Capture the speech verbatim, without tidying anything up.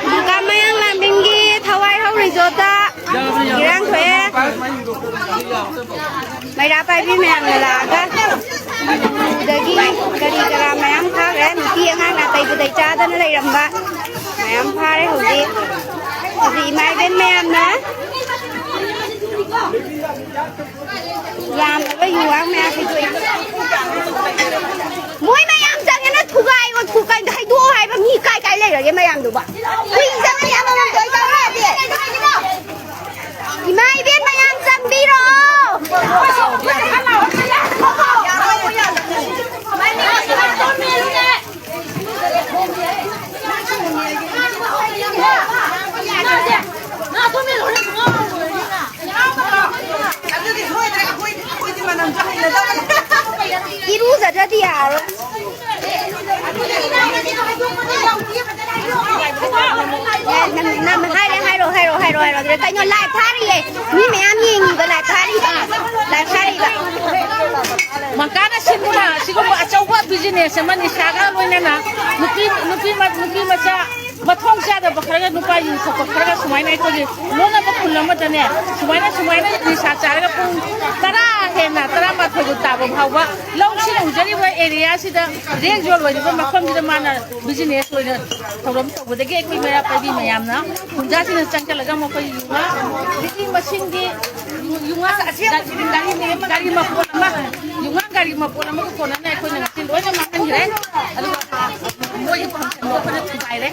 ꯗꯨꯀꯥꯟ ꯃꯌꯥꯡ ꯂꯥꯟꯕꯤꯡꯒꯤ ꯊꯋꯥꯏ ꯍꯧꯔꯤꯖꯣꯠꯇ ꯏꯔꯥꯡ ꯊꯣꯛꯑꯦ꯫ ꯃꯩꯔꯥ ꯄꯥꯏꯕꯤ ꯃꯌꯥꯝꯅ ꯂꯥꯛꯑꯒ ꯑꯗꯒꯤ ꯀꯔꯤ ꯀꯔꯥ ꯃꯌꯥꯝ ꯐꯥꯈ꯭ꯔꯦ꯫ ꯅꯨꯄꯤ ꯑꯉꯥꯡ ꯅꯥꯇꯩ ꯄꯨꯇꯩ ꯆꯥꯗꯅ ꯂꯩꯔꯝꯕ ꯃꯌꯥꯝ ꯐꯥꯔꯦ ꯍꯧꯖꯤꯛ꯫ ꯍꯧꯖꯤꯛ ꯏꯃꯥ ꯏꯕꯦꯟ ꯃꯌꯥꯝꯅ ꯌꯥꯝꯅꯕ ꯌꯨ ꯍꯥꯡ ꯃꯌꯥꯝ ꯍꯩꯗꯣꯛꯏ꯫ ꯃꯣꯏ ꯃꯌꯥꯝ ꯆꯪꯉꯦꯅ ꯊꯨꯒꯥꯏ ꯑꯣ ꯊꯨꯒꯥꯏꯗ ꯍꯩꯗꯣꯛꯑꯣ ꯍꯥꯏꯕ ꯃꯤ ꯀꯥꯏ ꯀꯥꯏ ꯂꯩꯔꯒꯦ ꯃꯌꯥꯝꯗꯨꯕ? ꯀꯨꯏ ꯆꯪꯉꯦ ꯑꯃꯃꯝ ꯂꯣꯏ ꯆꯪꯉꯛꯑꯗꯤ꯫ ꯏꯃꯥ ꯏꯕꯦꯟ ꯃꯌꯥꯝ ꯆꯪꯕꯤꯔꯣ꯫ ꯏꯔꯨꯖꯗ꯭ꯔꯗꯤ ꯌꯥꯔꯣꯏ꯫ ꯅꯪ, ꯅꯪ ꯍꯥꯏꯔꯦ, ꯍꯥꯏꯔꯣ, ꯍꯥꯏꯔꯣ, ꯍꯥꯏꯔꯣ, ꯍꯥꯏꯔꯣ꯫ ꯑꯗꯨꯗ ꯀꯩꯅꯣ ꯂꯥꯏ ꯊꯥꯔꯤꯌꯦ꯫ ꯃꯤ ꯃꯌꯥꯝ ꯌꯦꯡꯉꯤꯕ ꯂꯥꯏ ꯊꯥꯔꯤꯕ꯫ ꯂꯥꯏ ꯊꯥꯔꯤꯕ꯫ ꯃꯀꯥꯅ ꯁꯤꯒꯨꯝꯕ, ꯁꯤꯒꯨꯝꯕ ꯑꯆꯧꯕ business ꯑꯃ ꯅꯤꯁꯥꯒ ꯂꯣꯏꯅꯅ ꯅꯨꯄꯤ, ꯅꯨꯄꯤ ꯃ-, ꯅꯨꯄꯤ ꯃꯆꯥ ꯃꯊꯣꯡ ꯆꯥꯗꯕ ꯈꯔꯒ, ꯅꯨꯄꯥ ꯌꯨ ꯊꯛꯄ ꯈꯔꯒ ꯁꯨꯃꯥꯏꯅ ꯑꯩꯈꯣꯏꯒꯤ ꯂꯣꯟꯅꯕ ꯈꯨꯜ ꯑꯃꯗꯅꯦ, ꯁꯨꯃꯥꯏꯅ, ꯁꯨꯃꯥꯏꯅ ꯅꯤꯁꯥ ꯆꯥꯔꯒ ꯄꯨꯡ ꯇꯔꯥ ꯍꯦꯟꯅ, ꯇꯔꯥꯃꯥꯊꯣꯏꯕꯨ ꯇꯥꯕ ꯐꯥꯎꯕ ꯂꯧꯁꯤꯡ ꯎꯖꯔꯤꯕ area ꯁꯤꯗ ꯔꯦꯡ ꯖꯣꯟ ꯑꯣꯏꯔꯤꯕ ꯃꯐꯝꯁꯤꯗ ꯃꯥꯅ business ꯑꯣꯏꯅ ꯊꯧꯔꯝ ꯇꯧꯕꯗꯒꯤ ꯑꯩꯈꯣꯏ ꯃꯩꯔꯥ ꯄꯥꯏꯕꯤ ꯃꯌꯥꯝꯅ ꯈꯨꯟꯖꯥꯁꯤꯡꯅ ꯆꯪꯁꯤꯜꯂꯒ ꯃꯈꯣꯏ ꯌꯨꯉꯥ, ꯂꯤꯛꯂꯤ ꯃꯁꯤꯡꯒꯤ ꯌꯨꯉꯥ ꯒꯥꯔꯤ, ꯒꯥꯔꯤ ꯃꯄꯣꯠ ꯑꯃ, ꯌꯨꯉꯥ ꯒꯥꯔꯤ ꯃꯄꯣꯠ ꯑꯃꯒ ꯀꯣꯟꯅꯅ ꯑꯩꯈꯣꯏꯅ ꯉꯁꯤ ꯂꯣꯏꯅ ꯃꯥꯡꯍꯟꯈ꯭ꯔꯦ꯫ ꯑꯗꯨꯒ ꯃꯣꯏꯒꯤ function ꯗꯣ ꯑꯩꯈꯣꯏꯅ ꯊꯨꯒꯥꯏꯔꯦ꯫